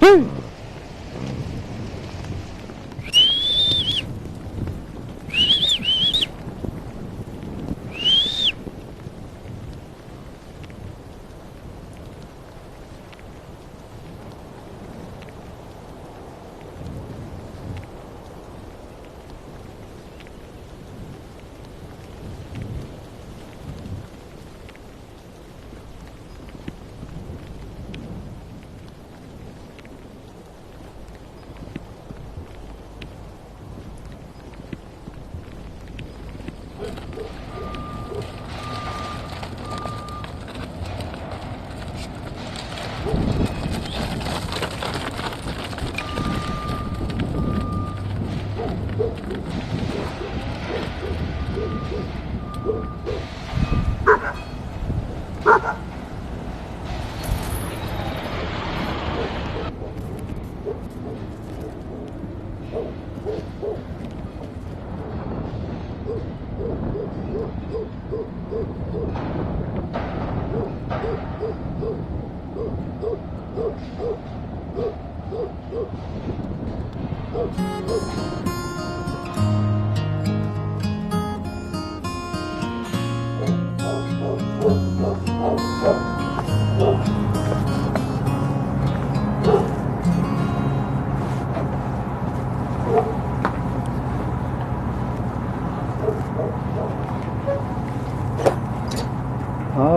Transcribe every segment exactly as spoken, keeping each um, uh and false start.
ཨ་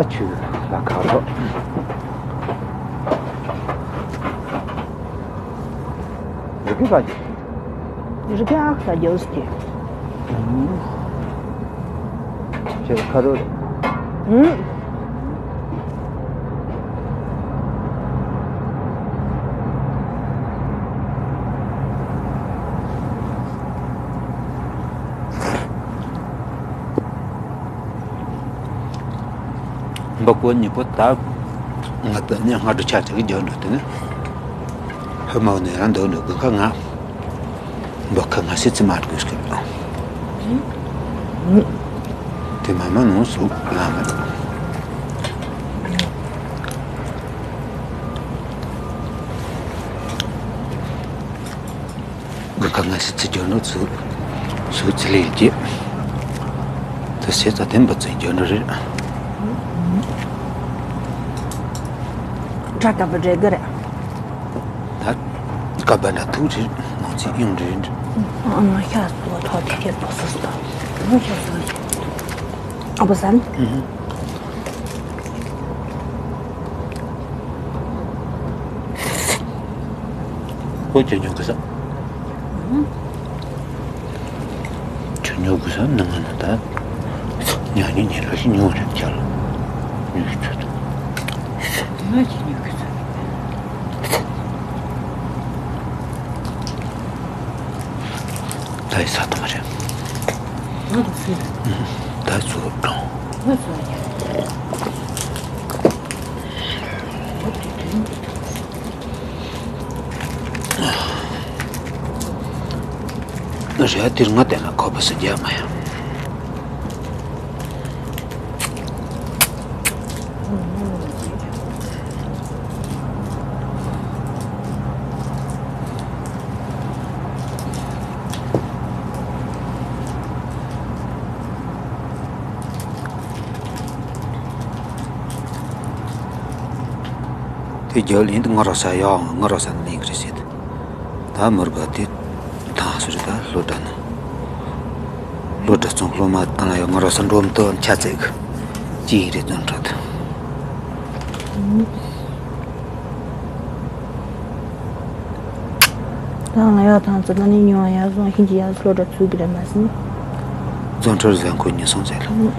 ཆུ་ལ་ཁ་ལོ། རི་ཀི་ཁ་ཅིག་རི་ཀི་ཨག་ས་རྒྱོ་སི་ཏེ། ཁྱེད་ཁ་རོ་རེད། ཨུམ། འབུ་ཀོ་གཉིས་པོ་ད་ང་ད་ཉ་སྔ་དྲོ་ཆ་ཆ་གི་རྒྱབ་འགྲོ་དེ་ནི་ཧི་མ་ནས་རང་འདོད་འགྲོ་དགུན་ཁ་ང་འབུ་ཁ་ང་སི་ཙི་མ་དགོས་ཀྱི་རེད། དེ་མ་མ་ནང་སུ་ལ་མེད། གི་ཁ་ང་སི་ཚི་རྒྱུ་ནོ་ཚུ་སུ་ཚི་ལི་རྒྱུ། དུ་སེ་ཚ་དེན་པ་ཚི་རྒྱུ་ནོ་རེད། དྲ་ཀ་པ་རེ་གི་རེད། ད་ཀ་པ་ན་ཐུག་རེད། ནང་ཚི་ཡོང་རེད། ཨ་ན་ཤ་སོ་ཐོ་དེ་ཁེ་པོ་སོ་སོ། ཨ་ཤ་སོ་ཨ་པ་སན། ཁོ་ཁྱོད་ཉོ་གི་ས། ཁྱོད་ཉོ་གི་ས་ནང་ང་ན་ད། ཉ་ཉི་ཉི་ར་ཤི་ཉོ་རེད་ཁྱ་ལ། ཉོ་གི་ཚོད་དུ། ང་ཅི་ཉོ་གི་ས། ད་ཡི་ས་དང་མ་རེད། ང་དང་སུ། ད་ཚོ་གྲོང་། ང་ཚོ་ཉ། རེད་དེར་ང་དེ་ན་ཁོ་པ་སུ་རྒྱ་མ་ཡང་། དེ་རྒྱབ་ལེན་དུ་ང་རོ་ས་ཡོང་ང་རོ་ས་ནི་ལེན་གི་རེད་ཟེར། ད་མུར་ག་དེ་ཐང་སུ་རེད། ད་ལོ་འདྲ་ན་ལོ་འདྲ་ཙོང་ལོ་མ་ཏང་ལ་ཡོང་ང་རོ་ས་འགྲོ་མི་ཏོ་ཆ་ཚེག་ཅི་ཡིན་རེད་ཙོང་ཁྲོད། ད་ང་ཡག་ཐང་ཚོ་ད་ནི་ཉོ་ཡག་བཟོ་ཤིན་གྱི་ཡག་སློ་གྲྭ་ཚུགས་ཀྱི་རེད་མ་ཟིན། བཙོན་ཁྲོད་གཟན་ཁོ་ཉི་སོང་ཟེར་ལ།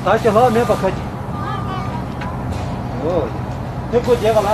ད་ཅི་ལོག་མེད་པ་ཁ་ཅིག་ཨོ། དེ་ཁོ་རྒྱལ་ག་ལ།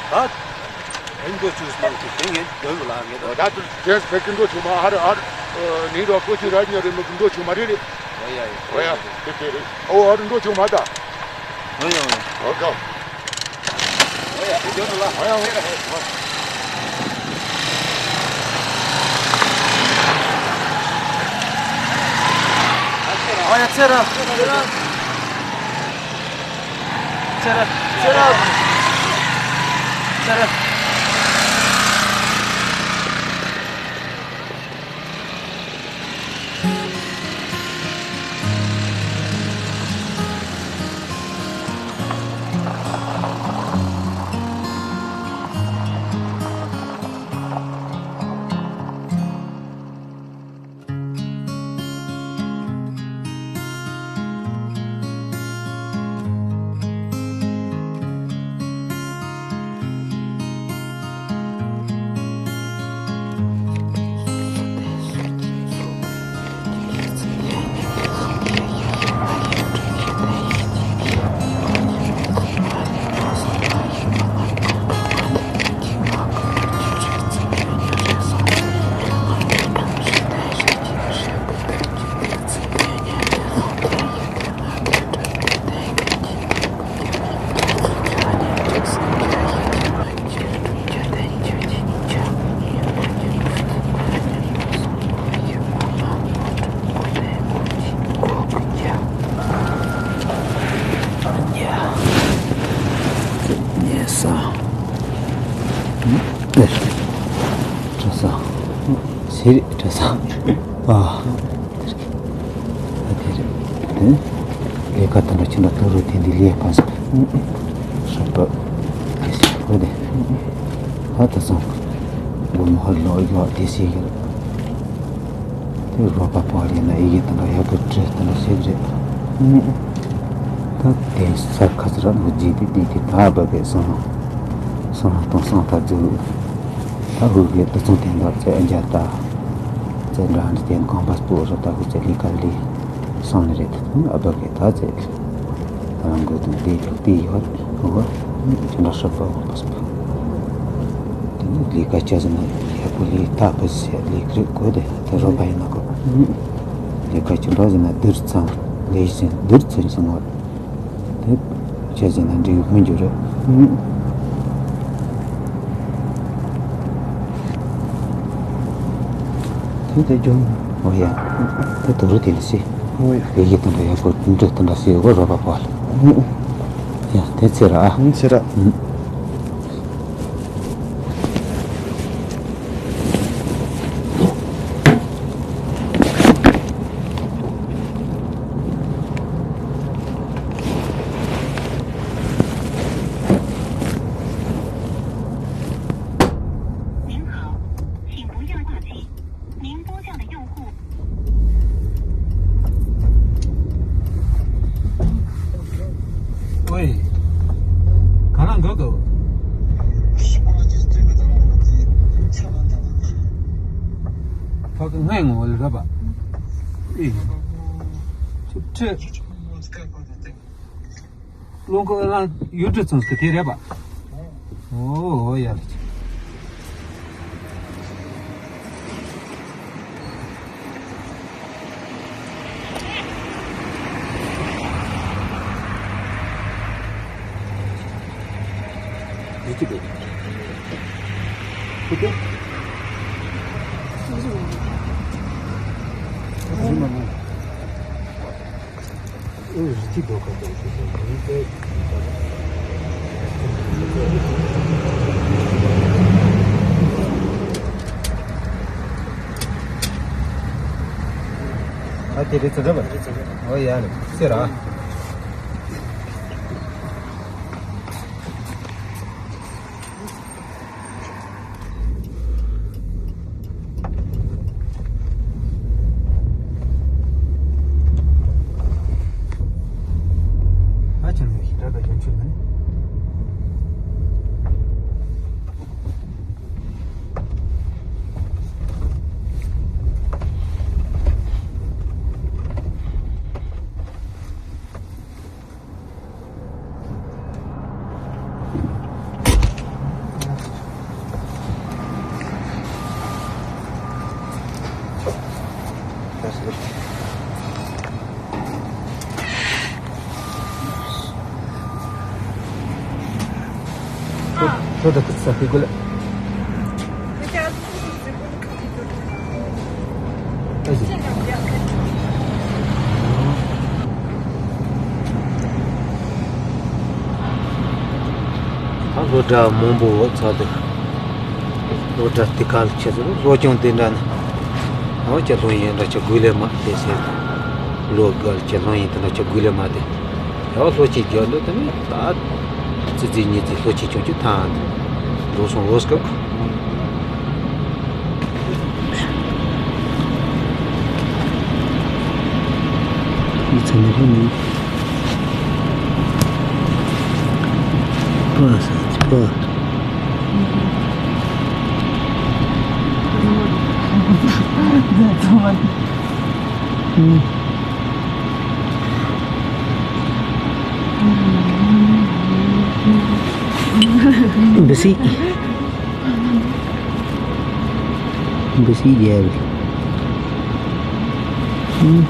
ད་ཨེ་འགྲོ་ཆུ་སྣང་གི་དེ་ངས་འདོན་རུ་ལ་ངས་ད། ད་དུ་ཅེས་བེ་ཀིན་འགྲོ་ཆུ་མ་ཧར་ཧར་ནི་རོ་ཀོ་ཆུ་ར་ཉོ་རེ་མི་ཀིན་འགྲོ་ཆུ་མ་རེ་རེ། ཨོ་ཡ་ཡ། ཨོ་ཡ་དེ་དེ་རེ། ཨོ་ཧར་འགྲོ་ཆུ་མ་ད། ཨོ་ཡ་ཨོ་ཡ། ཨོ་ཀ། ཨོ་ཡ་དེ་འདོན་རུ་ལ། ཨོ་ཡ་ཨོ་ཡ། ཨོ་ཡ་ཚེ་ར། ཚེ་ར། ཚེ་ར། ཚེ་ར། ཨ་དེ་རེད། དེ་ལས་ཀ་དེ་འདྲ་ཁྱེད་འདྲ་ཐུག་རུ་དེ་འདི་ལས་ཕན་སོང་། ཧྲ་པ་དེ་སི་ཁོ་དེ་ཧ་ད་སོང་། སྒོར་མོ་ཧ་ལོ་ཡོད་དེ་སི་ཡོད། དེ་རོ་པ་པོ་རེད་ན་ཨི་གེ་དེ་འདྲ་ཡག་པོ་བྲིས་དེ་འདྲ་བྱེད་རེད། ད་དེ་ས་ཁ་ཚ་ར་མི་བརྗེད་དེ་དེ་དེ་ད་བ་གེ་སོང་། སོང་དང་སོང་ད་འཛུལ། ད་ཧུ་གེ་དུ་ཚོང་དེ་འདྲ་ཚེ་ཨ་འཇའ་ད། ཚེ་འདྲ་འདྲ་དེ་གོང་པ་སྤོ་རོ་ད་ཧུ་ཚེ་ལི་ཀ་ལི། སོང་ནི་རེད་དུ་ཨ་བ་གེ་ད་ཚེ། རང་གི་དུ་དེ་ལུག་དེ་ཡོད་ཨོ། ཅི་འདྲ་ཧྲ་པ་ཨོ་པ་སོ། དེ་ནི་ལས་ཀ་བྱ་ཟིན་ན་ཡག་པོ་ལས་ད་པ་ཟེར་ལས་ཀ་རེད་གོ་དེ་དེ་རོ་པ་ཡིན་ན་གོ། ལས་ཀ་ཅི་འདྲ་ཟིན་ན་བསྡུར་ཚང་ལས་ཟིན་བསྡུར་ཚུན་ཚང་བ། དེ་བྱ་ཟིན་ན་འགྲིག་མི་འགྱུར་རེད། དེ་ཇོ། ཨོ་ཡ། དེ་དུ་རུ་དེ་ལ་སི། ཨོ་ཡ། དེ་ཡི་དུ་འདྲ་ཡ་གོ་འདྲ་དུ་འདྲ་སི་གོ་རོ་པ་པོ་ལ། ཡ་དེ་ཚེ་ར། ཚེ་ར། ཨོའི། ག་རང་འགྲོ་འདུག་ཕ་གི་ངའི་ངོ་ལ་ར་པ། ཨེ། ཁྲི། རླུང་འཁོར་ལ་ཡུལ་གྲུ་ཚང་གི་དེ་རེད་པ། ཨོ་ཡ། ཨ་དེ་རེད་ཙི་རེད་པ། ཨོ་ཡ་ལེ་ཟེར་ར། ཨ་ཅང་ནས་ཞིག་ད་ད་ཡོང་ཆུ་ནི། ད་སློབ་གྲྭ་མང་པོ་བོད་ཚོགས་འདུ། སློབ་གྲྭ་དེ་ག་ལ་ཁྱེད་ཚོ་སློབ་སྦྱོང་དེ་འདྲ་ནི། འོ་ཁྱེད་སློབ་ཡོན་འདྲ་ཁྱེད་དགོས་ལས་མ་དེ་ཟེར། སློབ་ག་ལ་ཁྱེད་སློབ་ཡོན་དེ་འདྲ་ཁྱེད་དགོས་ལས་མ་དེ། ཡང་སློབ་ཆེན་རྒྱག་འདོད་དེ་ནི་ད། ཙི་ཙི་གཉིས་ཙི་སློབ་ཆེན་ཆུང་ཆུང་ཐང་། འགྲོ་སོང་འོ་སྐབས། ཨི་ཚ་ནི་ཧོ་ནི། པ་ས་ཅི་པ། ཨུ། འདི་སི། འདི་སི་རྒྱལ། ཨུ།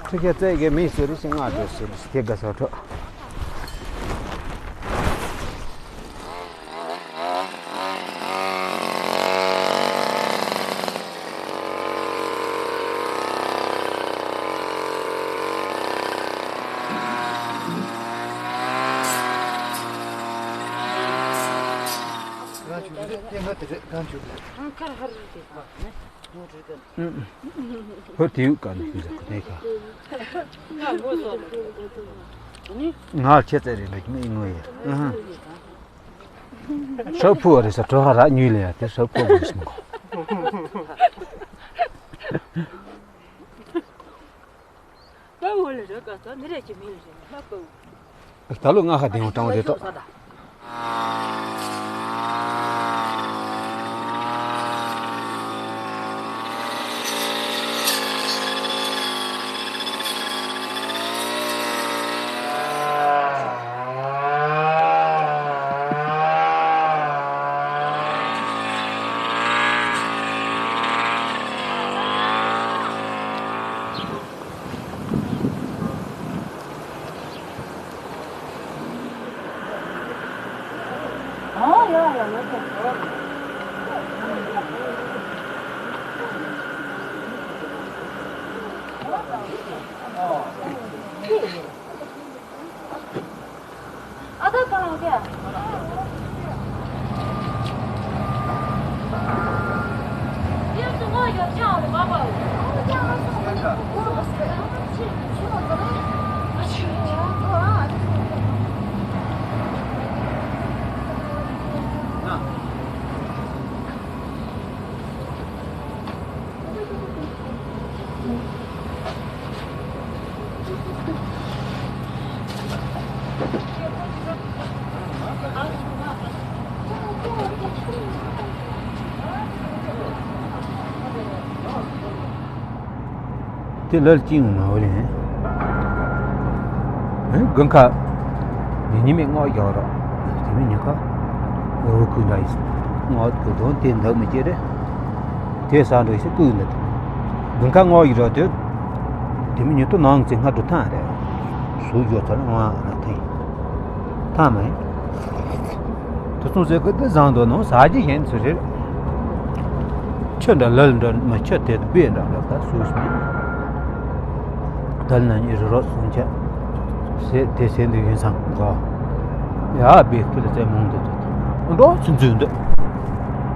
ཁྲི་ཁ་རྩེ་གི་མི་སུ་རེད་ཟེར། ང་འགྲོ་ཟེར་དེ་དགའ་ས་འཕྲོ། ཁ་ཧར་རེད། ཧོ་དེའུ་ཀ་ནི་ཤུ་ཟ་ཁོ་ནའི་ཀ། ང་ཁྱེད་ཚེ་རིང་འདྲ་མི་ངོ་ཡ། ཧྲ་ཕུ་རེ་ས་གྲོ་ཧ་ར་ཉུལ་ལ་ཡ་དེ་ཧྲ་ཕུ་དགོས་སམ་གོ། ཀ་འོ་ལེ་རེ་ཀ་ས་མི་རེ་ཅི་མི་ལེ་རེ་ལ་ཀ་འོ། ད་ལོ་ང་ཁ་དེ་ཡང་སྤྲང་བ་རེད་དོ། དེ་ལ་ལ་ཅིང་མ་བ་རེད། དགུན་ཁ། ཉི་ཉི་མའི་སྔོ་ཡག་རོགས། དེ་མིན་ཉི་ཁ། འོ་ཁུ་འདྲ་ཡིན། སྔོ་ཁུ་དོན་དེ་འདབ་མི་སྐྱེ་རེད། དེ་ས་འགྲོ་ཡིན་ཀུན་ལ། དགུན་ཁ་སྔོ་ཡི་རོགས་དེ། དེ་མིན་ཉི་ཏོ་ནང་ཚེ་སྔ་དྲོ་ཐང་རེད། སུ་ཡོད་ཚར་ང་ན་ཐེ། ཐང་མེད། དུ་སོང་ཟེར་གི་འདི་བཟང་དོ་ནང་ཟ་རྒྱུ་ཡིན་ཚུལ་རེད། ཆུ་འདྲ་ལལ་འདྲ་མི་ཆུ་དེ་དུ་བེ་འདྲ་འདྲ་ད་སུ་སུ་མེད། དལ་ན་ཉི་རི་རོ་སོང་ཆ། ཟེར་དེ་ཟེར་འདི་ཡིན་སང་གོ། ཡ་བེ་ཁུ་ལ་ཙེ་མོང་དུ་དུ། འགྲོ་ཚུན་ཚུན་དུ།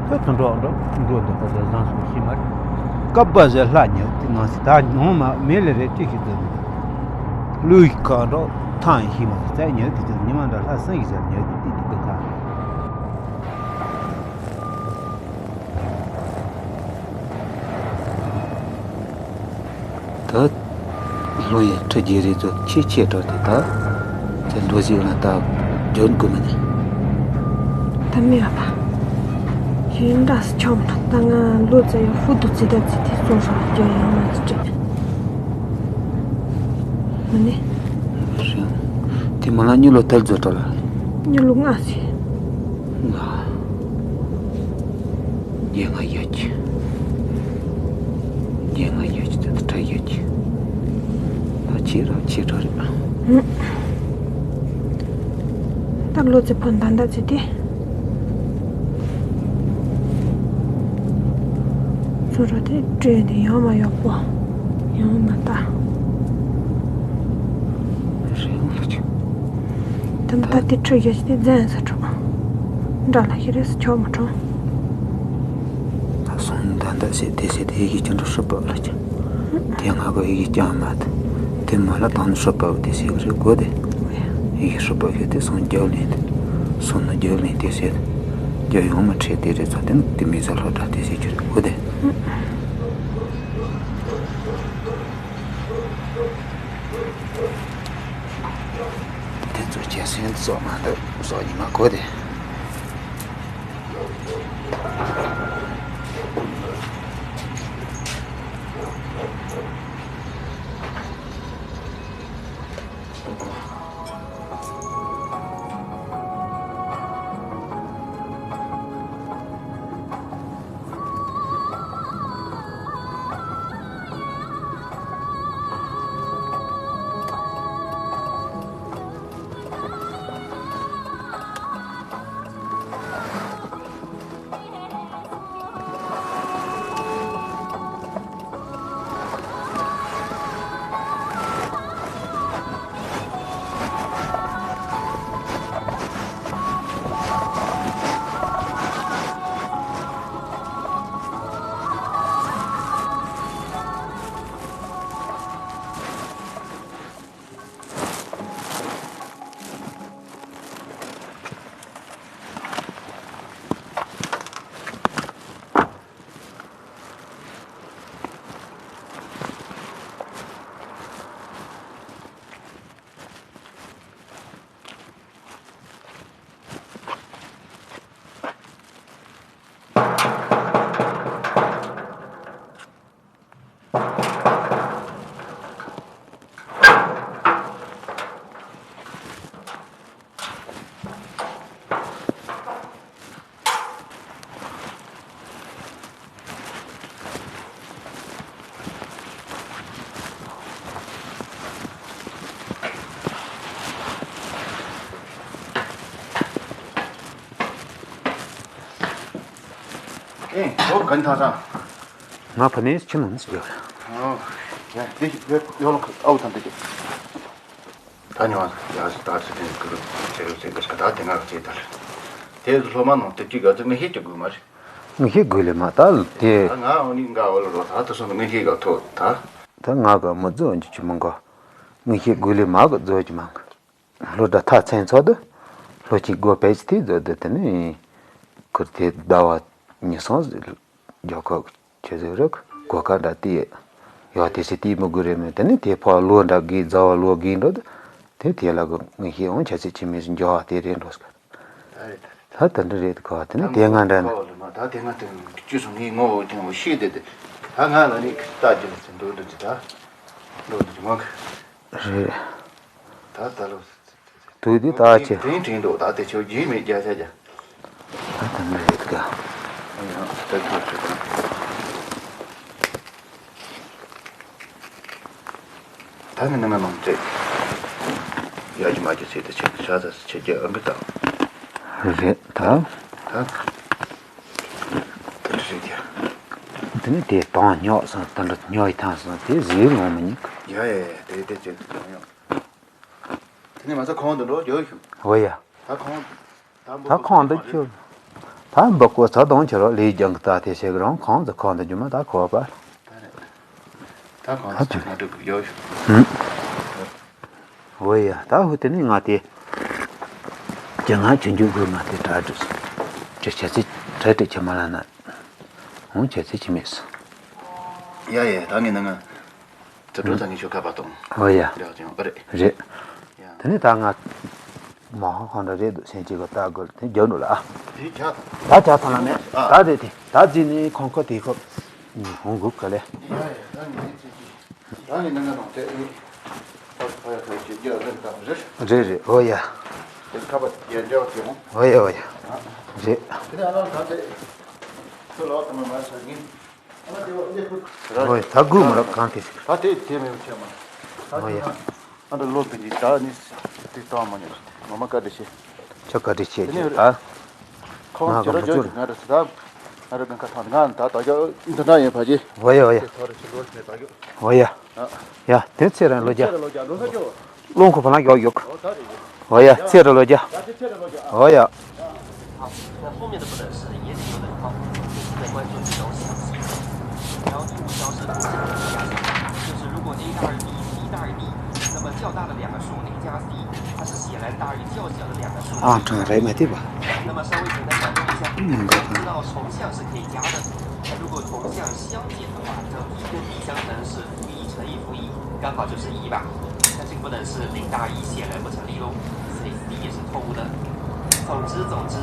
ཁྱོད་དུ་འགྲོ་འགྲོ་འགྲོ་འདི་ཁོ་ཚོ་བཟང་སུ་ཤི་མ་རེད། ཀ་པ་ཟེར་ལྷ་ཉག་དེ་ནང་སི་ད་ཉོང་མ་མེ་ལེ་རེ་ཅི་ཤི་དུ། ལུས་ཀ་འགྲོ། ཐང་ཡི་ཤི་མ་ཟེར་ཉག་དེ་ཚོ་ཉི་མ་འདྲ་ལྷ་སང་ཡི་ཟེར་ཉག་དེ་དེ་དེ་ག་ཁ། ད་ལོ་ཡི་ཁྲི་རྒྱལ་རེ་ཚོ་ཆེ་ཆེ་འགྲོ་དེ་ད་ཚེ་འགྲོ་ཞིག་ལ་ད་འཇོན་དགོས་མ་ནི། ད་མི་ཡ་པ། ཁྱེད་འདྲ་སི་ཆོམ་ད་ང་ལོ་ཙེ་ཡ་ཧུ་དུ་ཙི་ད་ཙི་དེ་སོང་སོང་རྒྱ་ཡང་མ་ཙི་ཏྲེ། མ་ནི། དེ་མ་ལ་ཉི་ལོ་དལ་ཛོ་ཏོ་ལ། ཉི་ལོ་ང་སི། ང་། རྒྱལ་ང་ཡོད་ཀྱི། རྒྱལ་ང་ཡོད་ཀྱི་དེ་ཁྲ་ཡོད་ཀྱི། ད་ཆེ་ར་ཆེ་ར་རེད། ད་ལོ་ཙེ་ཕོ་འདན་ད་ཙེ་དེ། ཚུ་རོ་དེ་སྤྲོད་དེ་ཡང་མ་ཡོག་པོ། ཡང་མ་ལྟ། རེད་མ་ལ་ཆུ། དེ་མ་ལྟ་དེ་ཁྲུ་ཡོད་ཀྱི་དེ་རྫན་ས་ཁྲོ། འདྲ་ལ་ཤི་རེ་སི་ཆོག་མ་ཁྲོ། ད་སོང་ད་འདི་ཟེར་དེ་ཟེར་དེ་ཡི་གེ་ཅི་འདྲ་ཧྲུབ་པ་ལ་ཅི། དེ་ང་གི་ཡི་གེ་ཅང་མ་དེ། དེ་མ་ལ་དང་ཧྲུབ་པ་དེ་ཟེར་གི་རེད་གོ་དེ། ཡི་གེ་ཧྲུབ་པ་ཞིག་དེ་སོང་རྒྱབ་ལེན་དེ། སོང་ན་རྒྱབ་ལེན་དེ་ཟེར། རྒྱབ་ཡོང་མ་ཁྲེལ་དེ་རེད་ཚོ་དེ་ནི་དེ་མི་ཚོ་ལྷོ་བྲག་དེ་ཟེར་གི་རེད་གོ་དེ། དེ་ཚོ་ཁྱེད་སེམས་ཙོག་མ་འདུག་སོགས་ཉི་མ་གོ་དེ། ཨེ། ཨོ། ག་ནས་ཐག་ཚང་། ང་ཕ་ནས་ཕྱི་ནང་ནས་ཡོད་རེད། ཨོ། ཡ། འདི་ཡོད་ཡོད་ལ་ཨའུ་ཐང་འདི་ཅིག་ད་ཉོ་བ་ཡག་ཞིག་ད་ཚོད་དེ་ཀུ་ཆེ་རུ་ཚེ་གི་ས་ད་དེ་ང་གི་ཚེ་ད་རེད། དེ་སློབ་མ་ནང་དེ་གཅིག་ག་ཚོད་ངས་ཤེས་ཀྱི་དགོས་མ་རེད། ངས་ཤེས་དགོས་ལེ་མ་ད་དེ། ད་ང་འོ་ནི་འགའ་འོ་ལ་རོ་ད་དུ་སོང་ངས་ཤེས་ག་ཐོ་ད། ད་ང་ག་མི་རྫོགས་འཇུ་ཆུ་མང་ག། ངས་ཤེས་དགོས་ལེ་མ་གི་རྫོགས་ཀྱི་མང་གི། སློབ་གྲྭ་མཐར་ཕྱིན་ཚར་དུས་སློབ་ཆེན་དགོས་པའི་ཅི་ཐེ་བཟོ་དུས་དེ་ནས་ཁུར་དེ་ཟླ་བ་ཉི་ཤུ་རྒྱ་ཁབ་ཆེ་ཟེར་རེད། གོ་སྐབས་འདྲ་དེ་ཡག་དེ་ཚེ་དེ་མི་དགོས་རེད་མོད། དེ་ནས་དེ་ཕར་ལོ་འདྲ་དགོས་རྫ་བ་ལོ་དགོས་འགྲོ་དུས་དེ་དེ་ལ་གི་ངས་ཤེས་འོང་ཆ་ཚད་ཆི་མེད་སུ་འགྱོ་བ་དེ་རེད་འགྲོ་སྐད། ད་རེད་ད་རེད། ད་དེ་འདྲ་རེད་ག་དེ་ནས་དེ་ང་འདྲ་ན། ད་དེ་ང་དེ་བཅུ་སོང་ངས་ངོ་བོ་ཀྱང་བོ་ཤེས་དེ་དེ་ད་ང་ལ་ནི་ལྟ་རྒྱུ་ལ་ཚེ་འདུག་འདུག་དེ་ད་འདུག་འདུག་དེ་མང་གི། རེད། ད་ད་ལོ། དུས་འདི་ལྟ་ཅི། དྲན་དྲན་འདུག་ད་དེ་ཆོ་རྗེས་མེད་རྒྱ་ཆ་རྒྱ། ད་དེ་འདྲ་རེད་ག། ཡང་ད་ཐག་ཆོད་དང་། ད་ནི་ནི་ང་ནང་བྲེག་ཡ་གི་མ་གི་ཚེ་དེ་ཆེ་ཤ་ཚ་ཆེ་རྒྱ་ཨ་མི་དང་། རེད་ད། ད་དེ་རེད་ཀྱ། དེ་ནི་དེ་དང་ཉོག་སང་དེ་འདྲ་ཉོག་ཡི་ཐང་སང་དེ་ཟིག་ལོང་མི་ཉིག་ཡ་ཡ་ཡ་དེ་དེ་ཅེ་ཡོང་ཡོང་། དེ་ནི་མ་ཚ་ཁོང་དུ་འགྲོ་རྒྱུ་ཞུ། འོ་ཡ། ད་ཁོང་། ད་འབུ་ད་ཁོང་འདི་ཁྱོད། ད་འབུ་ཀོ་ཚ་དང་ཁྱོད་རོ་ལས་ཀྱང་གི་ད་དེ་ཞིག་རང་ཁོང་དུ་ཁོང་དུ་རྒྱུ་མ་ད་ཁོ་པ། ད་ཁོང་ད་ཁྱོད་ང་འགྲོ་གི་ཡོད། ཧུམ། འོ་ཡ་ད་ཧུ་དེ་ནི་ང་དེ། ཀྱི་ང་ཁྱོད་འཇུག་དགོས་ང་དེ་གྲ་སྒྲིག་ཅི་བྱ་ཚིག་གྲ་སྒྲིག་ཁྱི་མ་ལ་ན། འོང་བྱ་ཚིག་ཁྱི་མེད་སོང་། ཡ་ཡ་ད་ངས་ན་ང་། དུ་འགྲོ་ད་ངས་ཤོ་ཁ་པ་གཏོང་། འོ་ཡ། འདྲ་ཅང་པ་རེད། རེད། ཡ། དེ་ནས་ད་ང་། མ་ཧོ་ཧོ་འདྲ་རེད་འདུག་སེམས་ཅིག་གི་ལྟ་དགོས་དེ་རྒྱབ་འགྲོ་ལ་ཨ། དེ་ཇ་དང་། ད་ཇ་ཐང་ལ་མེད་ཨ། ད་རེད་དེ་ད་རྗེས་ནས་ཁོང་ཁོ་དེ་ཁོ། ཧོང་གུག་ག་ལེ། ཡ་ཡ་ད་ངས་ཅི་ཅི། ད་ངས་ནང་ང་ནང་དེ་ཨེ། ཨ་ཕ་ཡ་ཕ་ཡ་ཅི་རྒྱ་རེད་དང་རེད། རེད་རེད་འོ་ཡ། དེ་ཁ་པ་ཡ་འདྲ་བ་དེ་ཧོང་། འོ་ཡ་འོ་ཡ། རེད། དེ་ནས་ཨ་ལ་ད་དེ། ཁོ་ལ་ཨ་ད་མ་མ་ས་ངས། ཨོ་ད་དགོས་མ་རབ་གང་དེ་ཞིག་ད་དེ་དེ་མེད་བྱས་མ། ཨོ་ཡ། ཨ་འདྲ་ལོ་བི་འདི་ད་ནི་དེ་བཏང་མ་ཉོ། ངོ་མ་བཀའ་དྲིན་ཆེ། ཁྱོད་བཀའ་དྲིན་ཆེ་ཁྱོད་ད། ཁོང་ང་ཇོ་ར་ག་མ་ཇོ་བཅོས་ང་ར་ས་ད། ང་ར་གང་ཁ་ཐང་ང་ད་ད་ཀྱོ་འདི་འདྲ་ཡིན་ཕ་ཇེ། ཨོ་ཡ་ཨོ་ཡ། དེ་ཐོ་རེ་ཆུ་ལོ་ཆེ་ད་ཀྱོ། ཨོ་ཡ། ཡ་དེ་ཚེ་རིང་ལོ་བརྒྱ། ལོ་ལོ་ཁ་ཀྱོ། རླུང་ཁོ་བ་ལང་ཡོག་ཡོག་ཨོ་ད་རེད། ཨོ་ཡ་ཚེ་རིང་ལོ་བརྒྱ། ཡ་དེ་ཚེ་རིང་ལོ་བརྒྱ། ཨོ་ཡ། 那后面的不等式也得有等号，这是在关键时候想起。然后第五条是同向的加速，就是如果 a 大于 b，b 大于 d，那么较大的两个数 a 加 c，它是显然大于较小的两个数 ཨང་གྲངས་རེད་མ་བལྟས་པ། 那么稍微简单讲解一下，嗯知道同向是可以加的，那如果同向相减的话，那么 b 跟 d 相乘是 b 乘以负一，刚好就是一吧。那这个不等式零大于一显然不成立喽，所以 c 也是错误的。总之总之，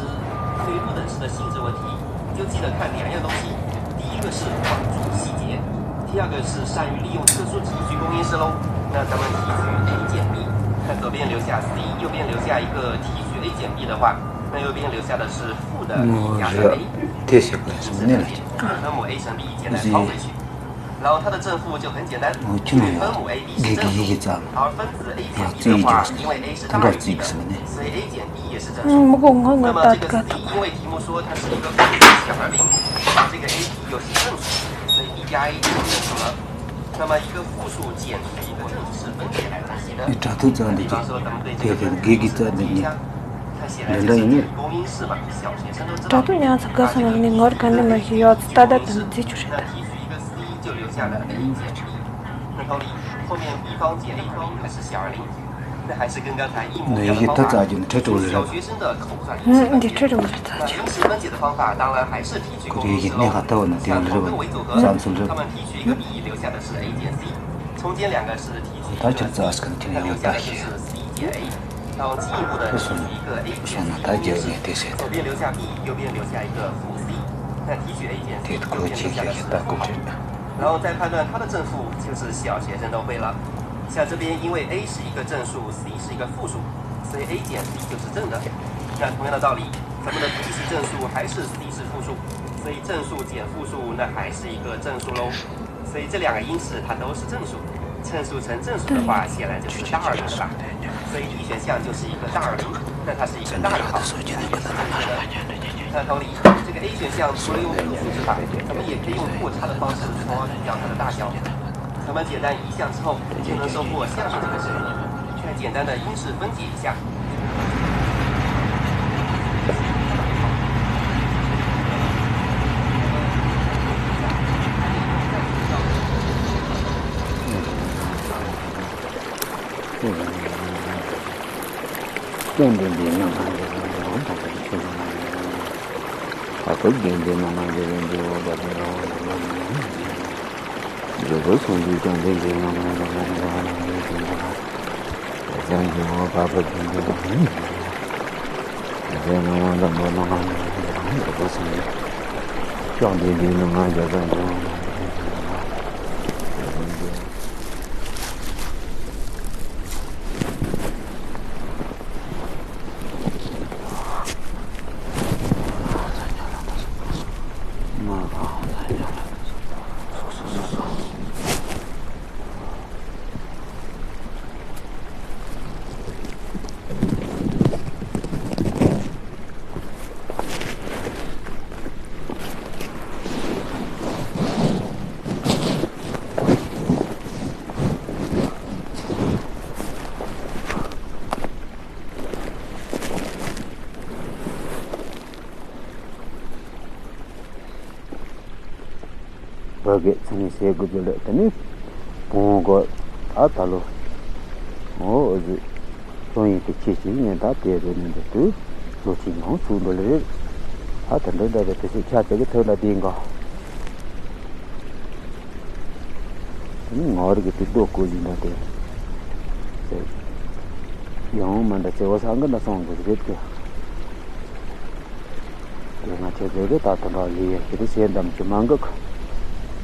对于不等式的性质问题，你就记得看两样东西，第一个是关注细节，第二个是善于利用特殊体积公因式喽。那咱们提取 a 减 b，看左边留下 c，右边留下一个提取 a 减 b 的话，那右边留下的是负的 b 加上 a。这些关系呢？分母 a 乘 b 简单抄回去。 然后它的正负就很简单，因为分母a b是正负，而分子 a减 b的话，因为 a 是大于 b 的，所以 a减 b 也是正数。那么这个 c，因为题目说它是一个负数小而灵，这个 a b 又是正数，所以 b加 a 就是正数了。那么一个负数减去一个正数是分解来分析的。比方说咱们对这个分子公式分析一下，它显然就是体积公因式嘛，小学生都知道。 那提取一个 c 就留下了 a 减 b。那到底后面 b 方减 a 方还是小于零？那还是跟刚才一模一样的方法。小学生的口算公式分解。那因式分解的方法当然还是提取公因式喽。小方跟为组合，他们提取一个 b，留下的是 a 减 c。中间两个是提取一个 c，那留下的就是 c 减 a。 然后进一步的提取一个 a 减 c 公因式，左边留下 b，右边留下一个负 c，那提取 a 减 c，右边留下的是负 c，然后再判断它的正负，就是小学生都会了。像这边因为 a 是一个正数，c 是一个负数，所以 a 减 c 就是正的。那同样的道理，咱们的 b 是正数还是 c 是负数，所以正数减负数，那还是一个正数喽。所以这两个因式它都是正数。乘数乘整数的话，显然就是大二零了吧？所以 D 选项就是一个大二零，那它是一个大于号。那同理，这个 A 选项除了用复数之法，我们也可以用过差的方式脱离掉它的大小。那么简单一项之后，就能收获下面这个式。再简单的因式分解一下。བོད་སྐད་ཚིག་ནི་ཟས་དགུ་བཅུ་ལས་དེ་ནི་བོང་གོ་ཨ་ད་ལོ། ཨོ་ཨོ་ཟི། ཀྲོང་ཡིན་དེ་ཁྱེད་ཀྱིས་ངས་ད་དེ་རེད་ནི་འདི་དུས་ལོ་ཆེན་ཡང་ཚུགས་འགྲོ་ལེ་རེད། ཨ་ད་འདི་འདྲ་རེད་དེ་ཚོས་ཆ་དེ་གི་ཐོག་ལ་བསྡད་འགོ། དེ་ནི་ངོ་རེ་གི་དུས་རྡོ་བརྐོས་ཡིན་ད་དེ། ཡང་མ་འདྲ་བརྩེ་བ་སང་གི་འདྲ་སོང་གི་རེད་དེ། དེ་ང་ཁྱེད་ཚོ་གི་ད་དུང་རག་ཡེ་ཡེ་ཁྱེད་དེ་ཞེ་འདམ་གྱི་མ་འགག་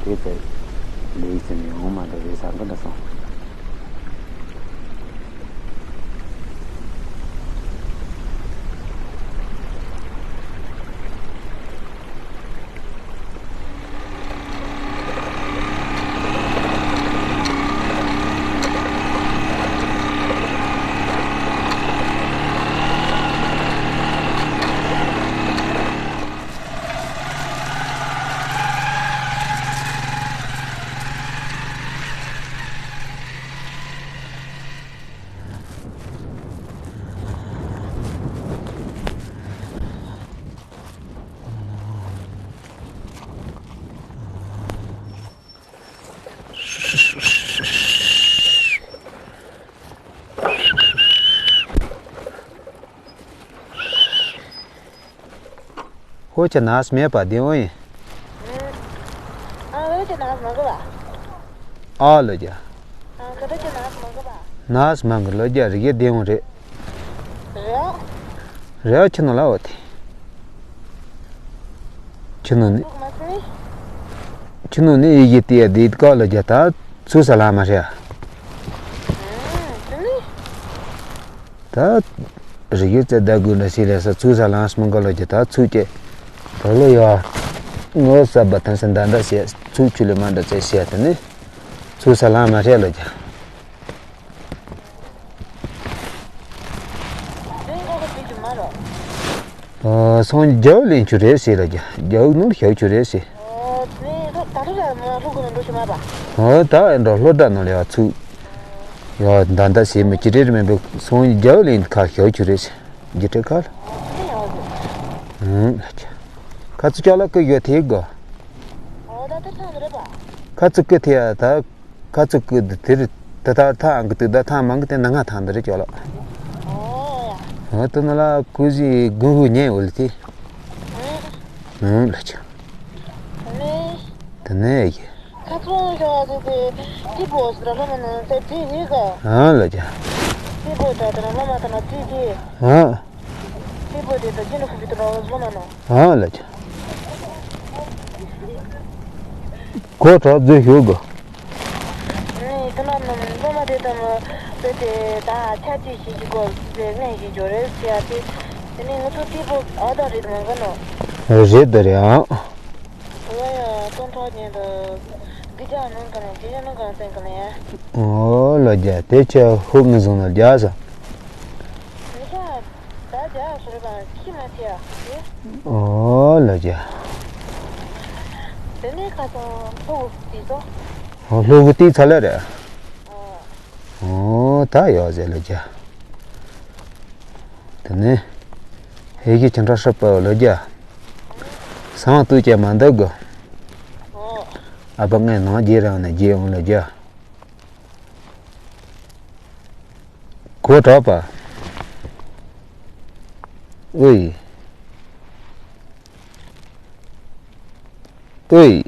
གི། དེ་ཚེ་ལས་སེམས་ཡང་མ་འདྲ་རེད་སང་གི་འདྲ་སོང་། ཧོ་ཁྱེད་ནས་མེད་པ་བདེ་བོ་ཡིན། ཨ་ལོ་རྒྱ་ནས་མ་གི་བ། ཨ་ལོ་རྒྱ། ཨ་ག་ད་རྒྱ་ནས་མ་གི་བ། ནས་མ་གི་ལོ་རྒྱ་རི་གེ་བདེ་བོ་རེད། རེད། རེད་ཁྱེད་ནས་ལ་འོ་དེ། ཁྱེད་ནས་ནི། ཁྱེད་ནས་ནི་ཡི་གེ་དེ་ཡ་དེ་ཀ་ལོ་རྒྱ་ད་ཚུགས་ས་ལ་མ་རེད། ད། རི་ཡུལ་ཙེ་ད་དགོས་འདྲ་ཞིག་ལས་ས་ཚུགས་ས་ལངས་སྨོན་ག་ལོ་རྒྱུ་ད་ཚུགས་ཀྱི། ད་ལོ་ཡ། ངོ་ས་བ་ཐང་སེ་འདའ་འདའ་བྱས་ཚུགས་ཆུ་ལི་མ་འདྲ་ཙེ་བྱས་དེ་ནི། ཚུགས་ས་ལངས་མ་རེད་ལོ་རྒྱུ། སང་རྒྱའུ་ལེན་ཆུ་རེད་ཟེར་ལ་རྒྱ་རྒྱའུ་ནོར་ཞའུ་ཆུ་རེད་ཟེར། ཨོ་ད་ཨེ་འགྲོ་ལྷོ་བྲག་ནང་ལ་ཡ་ཚུགས། ཡ་ད་ད་ཟེར་མི་ཅི་རེད་མིན་པའི་སང་རྒྱའུ་ལེན་ཁ་ཞའུ་ཆུ་རེད་ཟེར། རྒྱུ་འབྲས་ཁ་ལ། ཁ་ཚུགས་ཅག་ལ་ཀི་ཡོད་དེ་གོ། ཁ་ཚུགས་ཀི་དེ་ཡ་ད། ཁ་ཚུགས་ཀྱི་དེ་དེར་དེ་ལྟར་ཐང་གི་དེ་ད་ཐང་མང་གི་དེ་ན་ང་ཐང་འདི་རེད་ཅོ་ལོ། ཨོ་དེ་ན་ལ་ཀུ་ཟི་གུ་ཧུ་ཉན་འོ་ལི་དེ། ཨུ་ལ་ཆ། དེ་ནས་ཡི། ཁ་ཚོང་ཤོག་དེ་དེ་ཏི་པོ་ཟེར་ལ་མ་ནང་དེ་དེ་ཡི་ག་ཨ་ལ་ཆ། ཏི་པོ་ད་དེ་ན་ལ་མ་ད་ན་དེ་དེ། ཨ། ཏི་པོ་དེ་ད་ཅི་ནུ་ཁུ་པི་དེ་ན་ལ་མ་ནང་། ཨ་ལ་ཆ། གོ་ཐོག་རྫུ་ཞུ་དགོ། ནི་ད་ན་ནམ་སློབ་མ་དེ་དང་བོད་དེ་ད་ཆ་ཅི་ཞིག་གི་སྐོར་དེ་ངས་ཞིག་འབྱོར་རེད་ཟེར་ཡ་དེ། དེ་ནི་ང་ཚོ་ཏི་པོ་ཨ་ད་རེད་མ་ག་ནོ། རེད་ད་རེད་ཨང་། ཨོ་ཡ་སྟོན་ཐོག་ཉན་ད། འདི་ཅག་ནང་ག་ནས་འདི་ཅག་ནང་ག་ནས་བཙན་ག་ནས། ཨོ་ལོ་རྒྱ་དེ་ཆ་ཧུག་ངི་བཟུང་ན་རྒྱ་ས། འདི་ཅག་ད་རྒྱ་སོ་རེ་གང་ཁྱི་མ་ཐེ་ཡ་དེ། ཨོ་ལོ་རྒྱ། དེ་ནས་ཁ་སང་ལྷོ་བུ་དེ་ཚོ། ཨོ་ལྷོ་བུ་དེ་ཚ་ལ་རེད། ཨོ། ཨོ་ད་ཡོད་ཟེར་ལོ་རྒྱ། དེ་ནས་ཧེ་གི་ཅི་འདྲ་ཧྲབ་པ་ལོ་རྒྱ། སང་དུས་ཀྱང་མ་འདུག་གོ། ཨ་ཕ་ངས་ནང་རྒྱལ་རང་ནས་རྒྱལ་འོང་ལ་རྒྱ། གོ་དྲག་པ། ཨུའི། ཨུའི།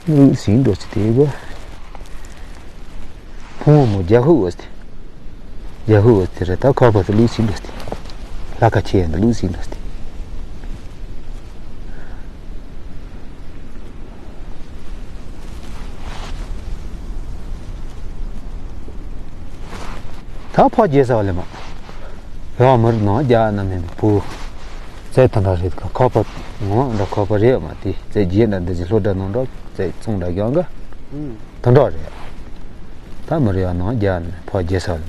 ལུག་ཟིན་འགྲོ་ཅི་དེ་གོ། ཕུང་བོ་མོ་རྒྱ་ཧུ་འོ་སྟེ། རྒྱ་ཧུ་འོ་སྟེ་རེད། ད་ཁ་པར་དུ་ལུག་ཟིན་འགྲོ་སྟེ། ལྷ་ཁ་ཆེ་ཡན་དུ་ལུག་ཟིན་འགྲོ་སྟེ། ད་ཕ་རྒྱལ་ས་བ་ལས་མ། ཡང་མི་རིགས་ནང་རྒྱ་ན་མེད་པའི་བུ། རྩེ་དེ་འདྲ་རེད་ག་ཁ་པར་ངོ་འདྲ་ཁ་པར་རེད་མ་དེ་རྩེ་རྒྱལ་འདྲ་འདི་ཅི་ལྷོ་འདྲ་ནང་འདྲ་རྩེ་ཚོང་འདྲ་རྒྱང་ག་དེ་འདྲ་རེད། ད་མི་རིགས་ཡང་ནང་རྒྱ་ན་ཕ་རྒྱལ་ས་བ་ལས།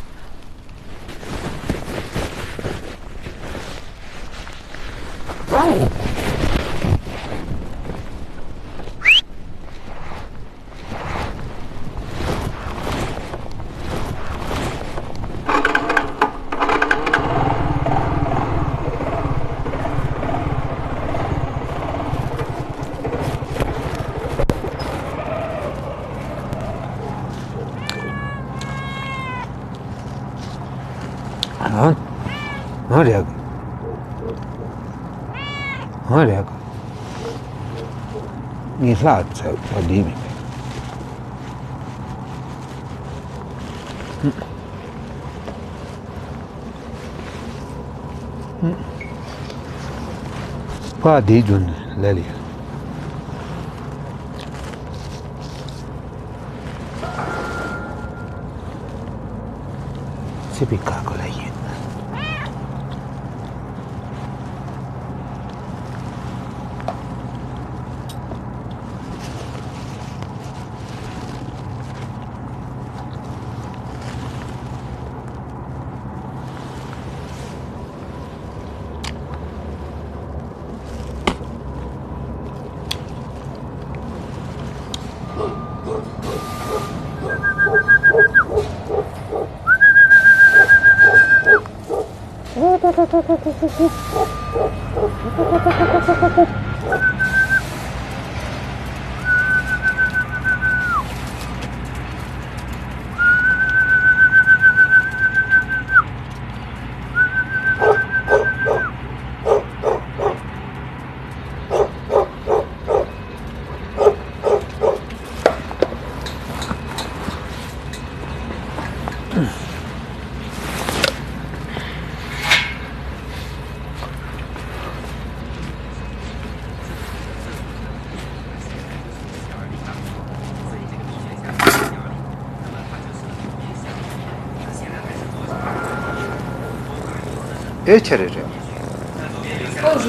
ཨ། ཨ་རེད། ཨ་རེད། ངས་ལྷག་ཚ་བ་འདི་མིན་པས། ཕ་དེའི་རྫུན་ལ་ལས། སྲིད་པའི་ཁ་ཁོ་ལ་ཡིན། ཨེ་ཆ་རེ་རེད། ཨོ།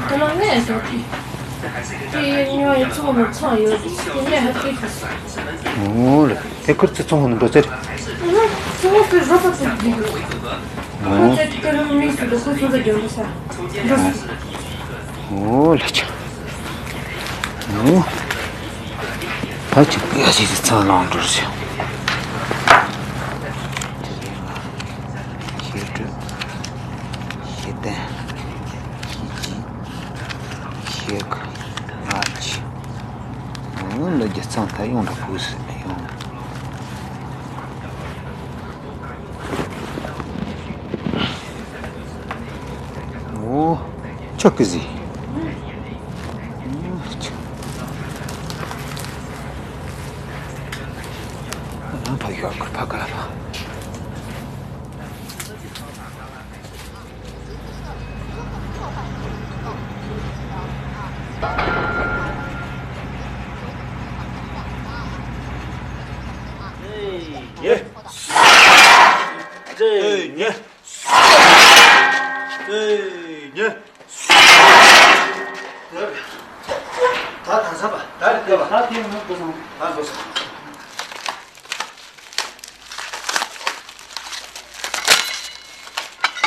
དེ་ལ་ངས་ཟེར་གི། དེ་ཉོ་ཡི་ཚོགས་མི་ཚང་ཡོད་དེ་ངས་ཧ་གི་ཁུ་སོང་། ཨོ་ལ་དེ་ཁུར་ཚེ་ཚོང་ཧོ་ནི་འགྲོ་ཚེ་རེད། ཚོང་ཚེ་རོ་པ་ཚེ་འགྲིག་ཡོད། ཁོ་ཚེ་དེ་ལ་མི་སུ་ལ་ཁོ་ཚོ་ཚེ་རྒྱོན་པ་ས་འགྲོ་སོང་། ཨོ་ལ་ཆ། ཨོ། ད་ཅིག་ཡ་ཞིག་ཚང་ལང་འགྲོ་ཞིག་ཤེས་སྤྲོད། ཤེས་ལྡན། ཤེས་ཀྱི། ཤེས་ཀྱི། ཨ་ཅི། ཨང་ལ་རྒྱ་ཚང་ད་ཡོང་འགྲོ་དགོས་ཟེར་ཡོང་། ཨོ། ཆོག་གི་ཟིག་ཨ་ཕ་ཡོད་གི་ཕ་ག་ལ་ཕ། ཉེ། ཉེ། ཉེ།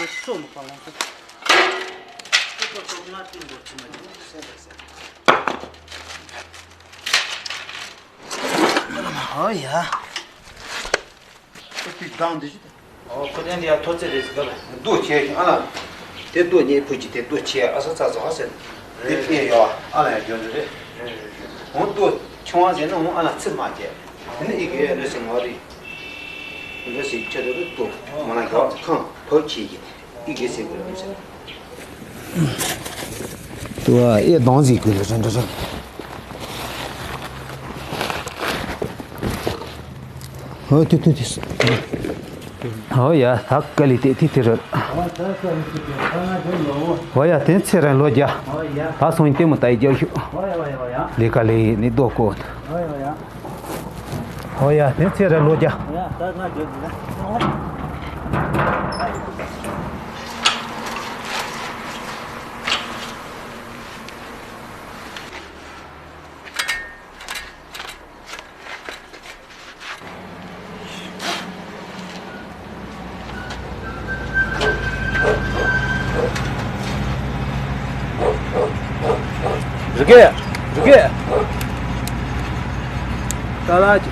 སོ་མ་པ་ལོང་ས། ཨོ་ཡ། ཨོ་ཁོ་དེ་འདི་ཡ་ཐོ་ཚེ་རེད་ཟེར་ག་ལ། རྡོ་ཆེ་ཨ་ལ། དེ་རྡོ་ཉེ་ཕུ་ཅི་དེ་རྡོ་ཆེ་ཨ་ས་ཚ་ཚ་ཨ་ཟེར། དེ་ཕེ་ཡོ་ཨ་ལ་ཡ་གྱོན་རེད། འོང་རྡོ་ཆུང་བ་ཟེར་ན་འོང་ཨ་ལ་ཚིར་མ་བྱས། དེ་ནི་ཨི་གེ་ལོ་སེ་ངོ་རི། ལོ་སེ་ཁྱེད་རེ་རེ་རྡོ་མ་ལ་གྱོ་ཁང་ཐོ་ཆེ་གི། ཨི་གེ་སེ་གི་ལོ་སེ། ཏུ་ཨེ་གདོང་ཟིག་གི་ལོ་སེ་འདྲ་རེད། ཧོ་ཏུ་ཏུ་ཏུ། ཧོ་ཡ་ད་ག་ལི་ཏེ་ཏི་ཏི་ར། ཧོ་ཡ་དེ་ཚེ་ར་ལོ་རྒྱ། ད་སོང་ཡིན་ལྟད་མོ་ལྟ་ཡི་རྒྱག་ཤོག་ལི་ག་ལི་ནི་ལྡོག་གོ། ཧོ་ཡ་དེ་ཚེ་ར་ལོ་རྒྱ། རི་གེ། རི་གེ། ད་ལ་ཅི།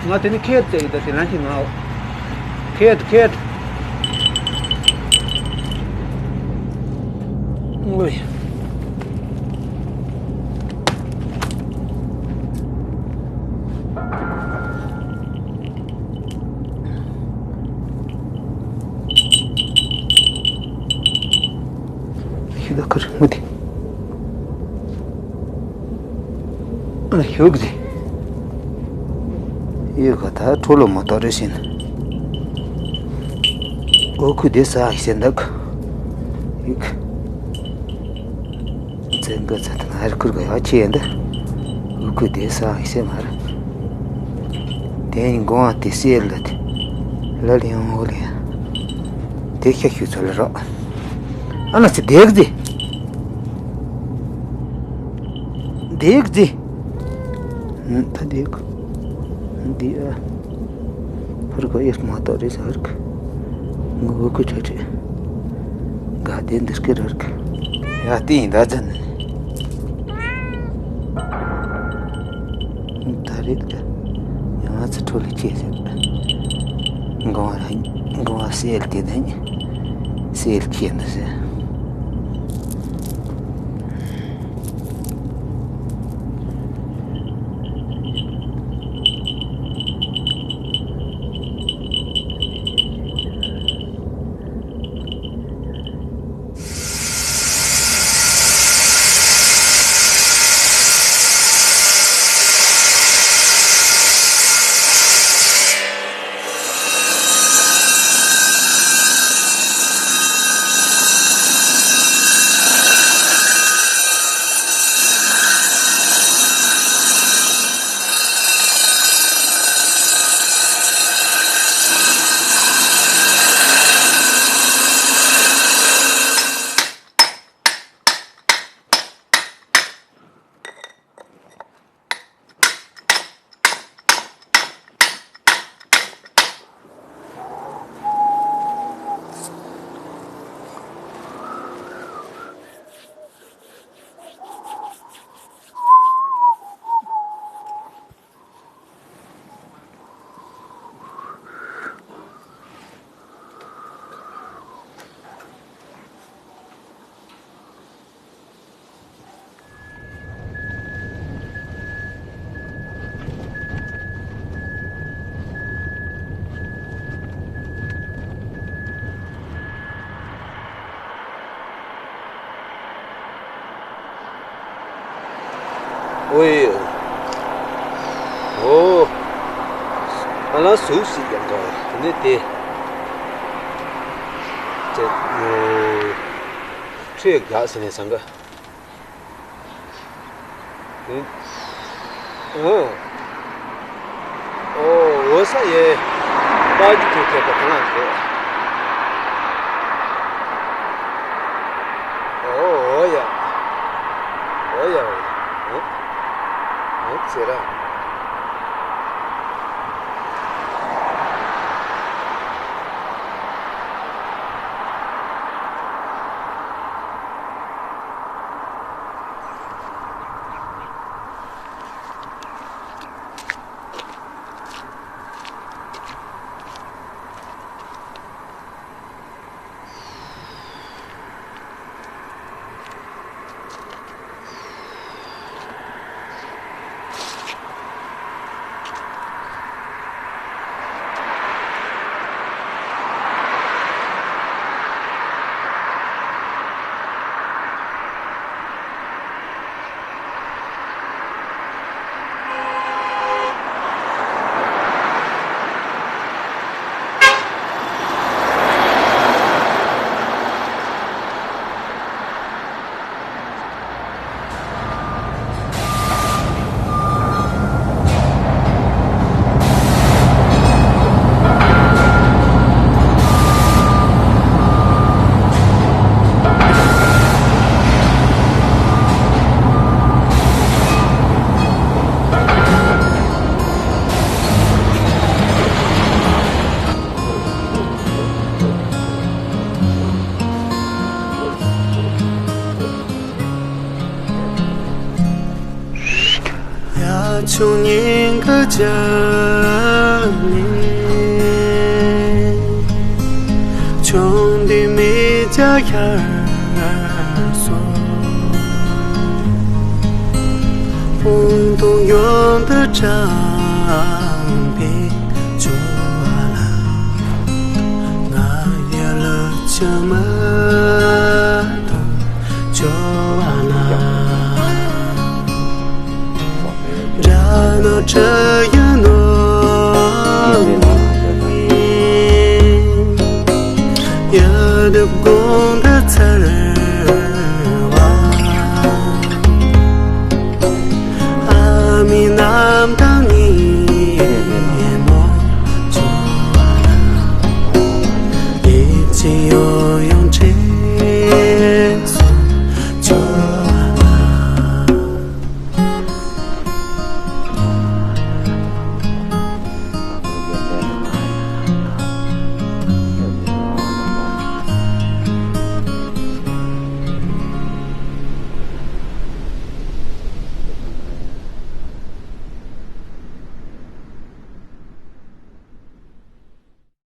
ང་དེ་ནི་ཁེད་ཙེ་ཡི་ད་དེ་ལན་ཞིག་ང་། ཁེད་ཁེད། ཨོའི། ཤི་ད་ཁར་མུ་དེ། ཨ་ཤུག་ཟེ། ཡོད་ག་ད་ཁྲོ་ལོ་མོ་ཏོ་རེ་ཤིན། ཨོ་ཁུ་དེ་ས་ཤི་སེ་འདུག་ཡིག་ཙན་ག་ཚ་ཐང་ཧར་ཁུར་ག་ཡ་ཆེ་འདི། ཨོ་ཁུ་དེ་ས་ཤི་སེ་མ་ར། དེ་ཡིན་གོང་ཨ་དེ་སེ་ལ་དེ། ལ་ལི་ཡང་ཨོ་ལི་ཡང་། དེ་ཤ་ཤུ་ཚོ་ལ་རོགས། ཨ་ན་སི་དེག་ཟེ། དེག་ཟེ། ད་དེག་འདི་ཨ། ཧར་ག་ཨེ་མ་ཏོ་རེ་ས་ཧར་ག་ངུ་གུ་ཆ་ཆེ། ག་དེ་འདིར་ཀེ་རར་ག་ཡ་ཏི་ཡིན་ད་ཛན། ད་རེད་ག་ཡང་ང་ཚོ་ཁྲོ་ལི་ཆེ་ཟེར། འགོ་བ་འགོ་བ་སེལ་ཏེ་ནི་སེལ་ཁྱེད་འདི་ཟེར། ཨོའི། ཨོ། ཨ་ལ་སུ་སི་ཡང་ག་དེ་ནས་དེ། ཁྲོས་དགའ་ཟེར་ནས་བཟང་ག་ཨོ། ཨོ་ས་ཡེ། པ་ཀི་ཐུག་ཐེབས་པ་གང་ལ་འགྲོ། ཨོ་ཨོ་ཡ། ཨོ་ཡ། ཨོ་ཨོ་ཟེར་ར། ཆུང་ཉིན་གྱི་ཆ་ནས་ཆུང་དུས་མི་བྱ་ཤར་སོང་། ཁོང་དུ་ཡོང་དུ་དྲངས་པའི་ཆུ་བ་ལ། ང་ཡི་ལུས་ཕྱི་མ་དང་ཆུ་བ་ལ། ར་ནོ་ཁྲ་ཡ་ནོ། ཡ་དུ་གོང་དུ་ཚར་བ། ཨ་མི་རྣམས་དང་ནི།